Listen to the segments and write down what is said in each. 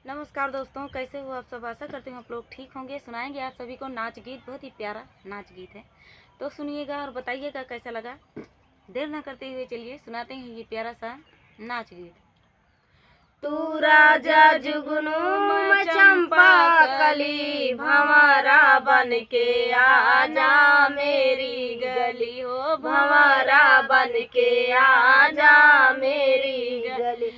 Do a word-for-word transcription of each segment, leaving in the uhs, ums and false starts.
नमस्कार दोस्तों, कैसे हो आप सब? आशा करती हूँ आप लोग ठीक होंगे। सुनाएंगे आप सभी को नाच गीत, बहुत ही प्यारा नाच गीत है, तो सुनिएगा और बताइएगा कैसा लगा। देर ना करते हुए चलिए सुनाते हैं ये प्यारा सा नाच गीत। तू राजा जुगनू, मैं चंपा कली, भंवरा बन के आजा मेरी गली हो, भंवरा बन के आजा मेरी गली।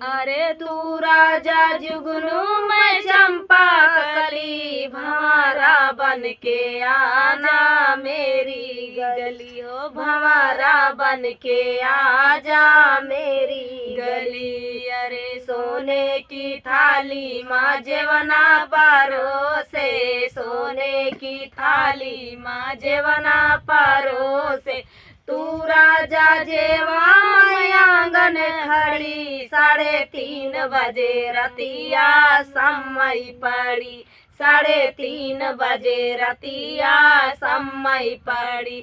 अरे तू राजा जुगनू, मैं चंपा कली, भंवरा बन के आना मेरी गली हो, भंवरा बन के आजा मेरी गली। अरे सोने की थाली मा जेवना परोसे, सोने की थाली मा जेवना परोसे, तू राजा जेवा मैं आंगन खड़ी, साढ़े तीन बजे रतिया समय पड़ी, साढ़े तीन बजे रतिया समय पड़ी।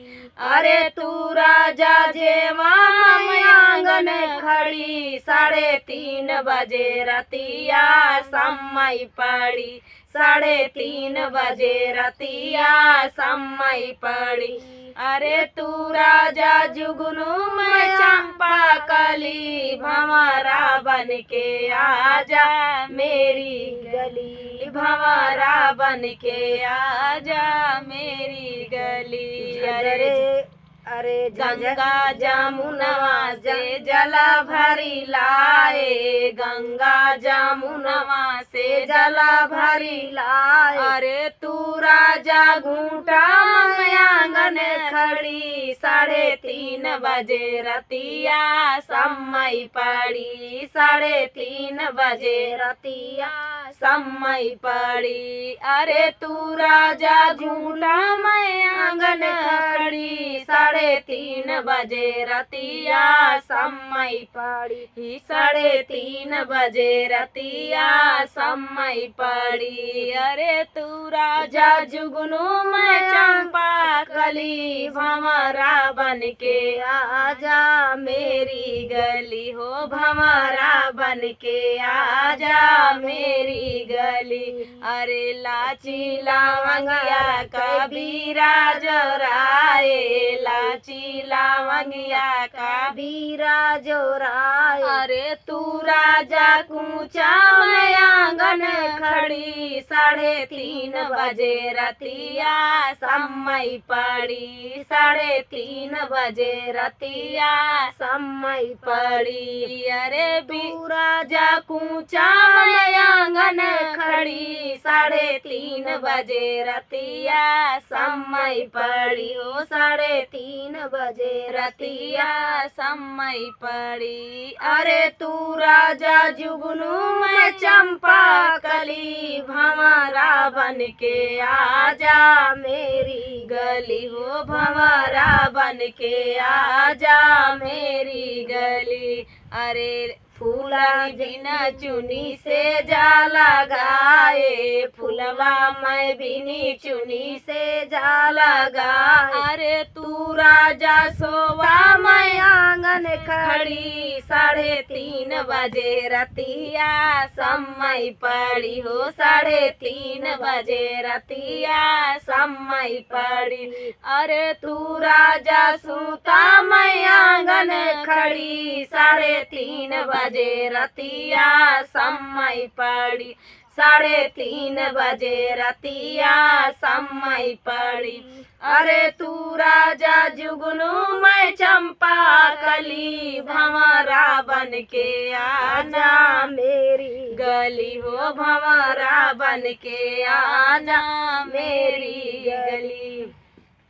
अरे तू राजा जेवा मैं आंगन खड़ी, साढ़े तीन बजे रतिया समय पड़ी, साढ़े तीन बजे रतिया समय पड़ी। अरे तू राजा जुगनू मैं चंपा कली, भंवरा बन के आजा मेरी गली, भंवरा बन के आजा मेरी गली। अरे अरे गंगा जमुनवा से जला भरी लाए, गंगा जमुनवा से जला भरी लाए। अरे तू राजा घूटा मैं आंगन खड़ी, साढ़े तीन बजे रतिया समय पड़ी, साढ़े तीन बजे रतिया समय पड़ी। अरे तू राजा घूटा मैं आंगन खड़ी, साढ़े तीन बजे रतिया समय पड़ी, ही साढ़े तीन बजे रतिया समय पड़ी। अरे तू राजा जुगनू मैं चंपा कली, भंवरा बन के आजा मेरी गली हो, भंवरा बन के आजा मेरी गली। अरे लाची लावंगिया का बीरा जोराए, लाची लावंगिया का बीरा जोराए। अरे तू राजा कूचा मैं आंगन खड़ी, साढ़े तीन बजे रतिया समय पड़ी, साढ़े तीन बजे रतिया समय पड़ी। अरे तू राजा कूचा मैं आंगन खड़ी, साढ़े तीन बजे रतिया समय पड़ी हो, साढ़े तीन बजे रतिया समय पड़ी। अरे तू राजा जुगनू मैं चंपा कली, भंवरा बन के आजा मेरी गली हो, भंवरा बन के आजा मेरी गली। अरे फूला बिना चुनी से जा लगाए, फुलवा मैं बिनी चुनी से जा लगाए। अरे तू राजा सोवा मैं आंगन खड़ी, साढ़े तीन बजे रतिया समय पड़ी हो, साढ़े तीन बजे रतिया समय पड़ी। अरे तू राजा सूता मैं आंगन खड़ी, साढ़े तीन बजे रतिया समय पड़ी, साढ़े तीन बजे रतिया समय पड़ी। अरे तू राजा जुगनू मैं चंपा कली, भंवरा बन के आना मेरी गली हो, भंवरा बन के आना मेरी गली।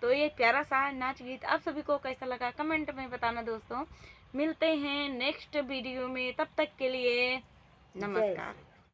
तो ये प्यारा सा नाच गीत आप सभी को कैसा लगा, कमेंट में बताना दोस्तों। मिलते हैं नेक्स्ट वीडियो में, तब तक के लिए नमस्कार।